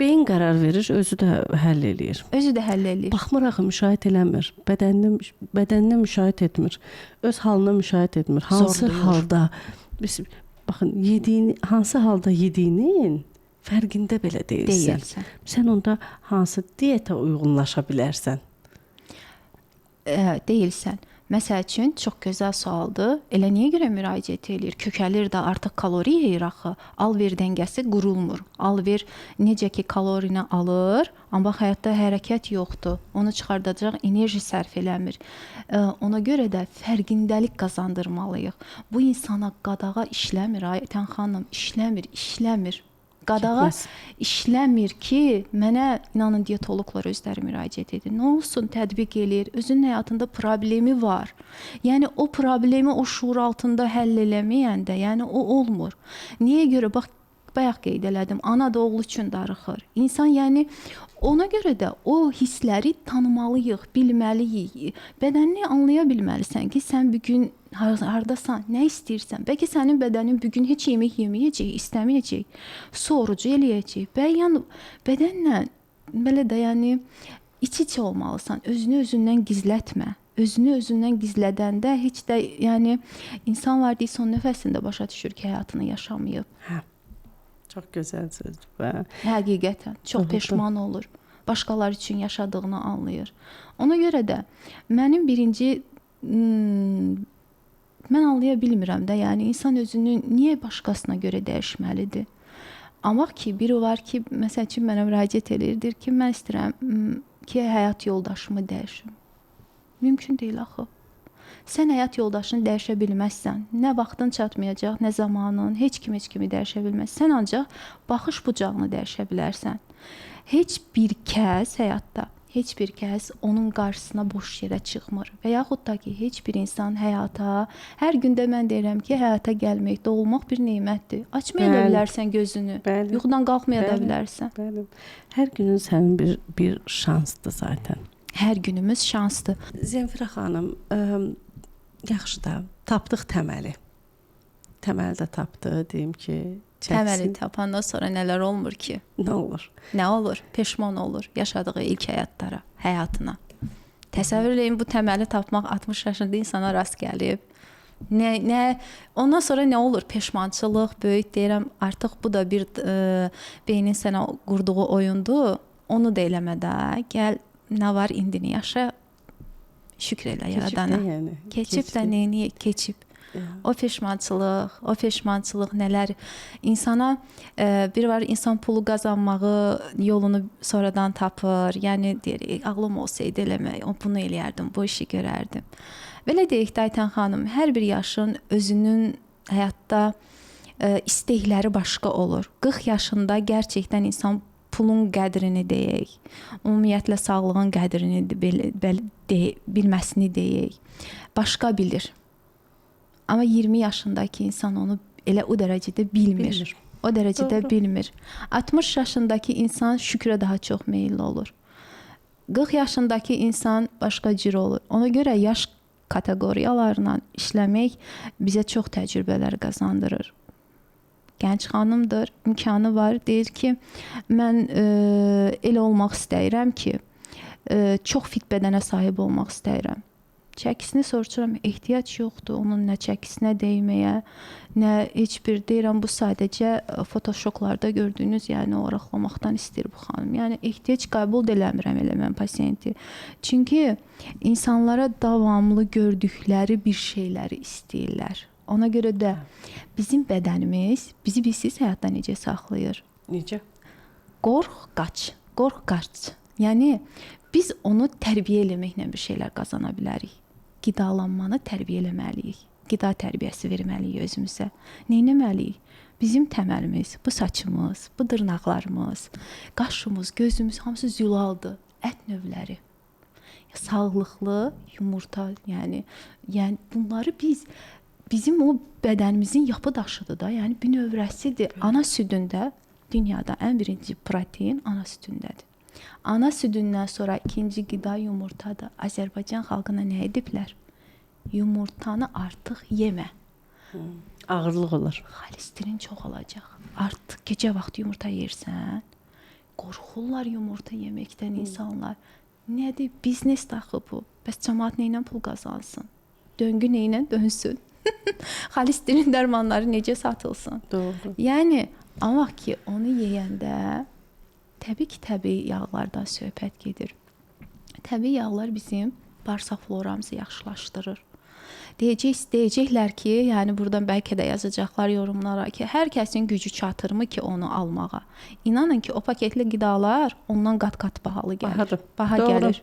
Beyin qərar verir, özü də həll eləyir. Özü də həll eləyir. Baxmır axı, müşayiət eləmir. Bədəninə müşayiət etmir. Öz halına müşayiət etmir. Hansı Zorlayır. Halda biz baxın yediyini, hansı halda yediyinin fərqində belə deyilsən. Deyilsən. Sən onda hansı diyetə uyğunlaşa bilərsən? Deyilsən. Məsəl üçün çox gözəl sualdır. Elə niyə görə müraciət eləyir? Kökəlir də artıq kalori yeyir axı. Al-ver dəngəsi qurulmur. Al-ver necə ki kalorini alır, amma həyatda hərəkət yoxdur. Onu çıxardacaq enerji sərf eləmir. Ona görə də fərqindəlik qazandırmalıyıq. Bu insana qadağa işləmir Aytən xanım, işləmir, işləmir. Qadağa Getməz. işləmir ki, mənə inanın dietoloqlar özləri müraciət edir. Nə olsun, tətbiq eləyir. Özünün həyatında problemi var. Yəni o problemi o şuur altında həll eləməyəndə, yəni o olmur. Niyə görə? Bax, bayaq qeyd elədim. Ana da oğlu üçün darıxır. İnsan yəni ona görə də o hissləri tanımalıyıq, bilməliyik. Bədənini anlaya bilməlisən ki, sən bu gün hardasan, nə istəyirsən. Bəlkə sənin bədənin bu gün heç yemək yeməyəcək, istəməyəcək, su orucu eləyəcək. Bəlkə bədənlə belə də yəni iç-içə olmalısan. Özünü özündən gizlətmə. Özünü özündən gizlədəndə heç də yəni insan var deyir, son nəfəsində başa düşür ki, həyatını yaşamayıb. Hə. Çox gözəl sözdür bu. Hə. Həqiqətən çox Doğrudur. peşman olur. Başqaları üçün yaşadığını anlayır. Ona görə də mənim birinci mən anlaya bilmirəm də, yəni insan özünü niyə başqasına görə dəyişməlidir? Amma ki, biri var ki, məsəl üçün mənə müraciət eləyir, deyir ki, mən istəyirəm ki, həyat yoldaşımı dəyişim. Mümkün deyil axı. Sən həyat yoldaşını dəyişə bilməzsən. Nə vaxtın çatmayacaq, nə zamanın, heç kim heç kimi dəyişə bilməz. Sən ancaq baxış bucağını dəyişə bilərsən. Heç bir kəs həyatda, heç bir kəs onun qarşısına boş yerə çıxmır. Və yaxud da ki, heç bir insan həyata, hər gündə mən deyirəm ki, həyata gəlmək, doğulmaq bir nemətdir. Açmaya da bilərsən gözünü, Bəli. yuxudan qalxmaya da Bəli. bilərsən. Bəli. Hər günün sənin bir şansdır zaten. Hər günümüz şansdır. Zemfira xanım, yaxşı da tapdıq təməli. Təməli də tapdı, deyim ki, çəksin. Təməli tapandan sonra nələr olmur ki? Nə olur? Nə olur? Peşman olur yaşadığı ilk həyatlara, həyatına. Təsəvvür eləyin, bu təməli tapmaq 60 yaşında insana rast gəlib. Nə ondan sonra nə olur? Peşmançılıq, böyük deyirəm, artıq bu da bir beynin sənə qurduğu oyundur. Onu da eləmə də. Gəl nə var indini yaşa. Şükr elə Keçib yaradana. də yəni. Keçib də neyini keçib. Ya. O peşmançılıq, o peşmançılıq nələr insana bir var insan pulu qazanmağı yolunu sonradan tapır. Yəni deyir, "Ağlım olsaydı eləmək, o bunu eləyərdim, bu işi görərdim." Belə deyək də Aytən xanım, hər bir yaşın özünün həyatda istəkləri başqa olur. 40 yaşında gerçəkdən insan pulun qədrini deyək, ümumiyyətlə sağlığın qədrini bilməsini deyək. Başqa bilir. Amma 20 yaşındakı insan onu elə o dərəcədə bilmir. Bilmir. O dərəcədə Doğru. bilmir. 60 yaşındakı insan şükrə daha çox meyilli olur. 40 yaşındakı insan başqa cür olur. Ona görə yaş kateqoriyalarla işləmək bizə çox təcrübələr qazandırır. Gənc xanımdır, imkanı var. Deyir ki, mən elə olmaq istəyirəm ki, çox fit bədənə sahib olmaq istəyirəm. Çəkisini soruşuram, ehtiyac yoxdur onun nə çəkisinə dəyməyə, nə heç bir deyirəm bu sadəcə photoshoplarda gördüyünüz, yəni o arıqlamaqdan istəyir bu xanım. Yəni ehtiyac qəbul da eləmirəm elə mən pasiyenti. Çünki insanlara davamlı gördükləri bir şeyləri istəyirlər. Ona görə də bizim bədənimiz bizi bilsiz həyatda necə saxlayır? Necə? Qorx, qaç. Qorx, qaç. Yəni biz onu tərbiyə eləməklə bir şeylər qazana bilərik. Qidalanmanı tərbiyə eləməliyik. Qida tərbiyəsi verməliyik özümüzə. Nə etməliyik? Bizim təməlimiz, bu saçımız, bu dırnaqlarımız, qaşımız, gözümüz hamısı zülaldır. Ət növləri. Sağlıqlı yumurta, yəni bunları biz bizim o bədənimizin yapı daşıdır da, yəni bünövrəsidir. Ana südündə dünyada ən birinci protein ana südündədir. Ana südündən sonra ikinci qida yumurtadır. Azərbaycan xalqına nə ediblər? Yumurtanı artıq yemə. Ağırlıq olur. Xolesterin çox olacaq. Artıq gecə vaxtı yumurta yersən, Qorxurlar yumurta yeməkdən insanlar. Nədir? Biznes axı bu. Bəs cəmaət nə ilə pul qazansın? Döngü nə ilə dönsün? Xolesterin dərmanları necə satılsın? Doğru. Yəni amma ki onu yeyəndə təbii ki, təbii yağlardan söhbət gedir. Təbii yağlar bizim bağırsaq floramızı yaxşılaşdırır. Deyəcəklər ki, yəni burdan bəlkə də yazacaqlar yorumlara ki, hər kəsin gücü çatırmı ki onu almağa. İnanın ki, o paketli qidalar ondan qat-qat bahalı gəlir. Bahadır. Baha Doğru. gəlir.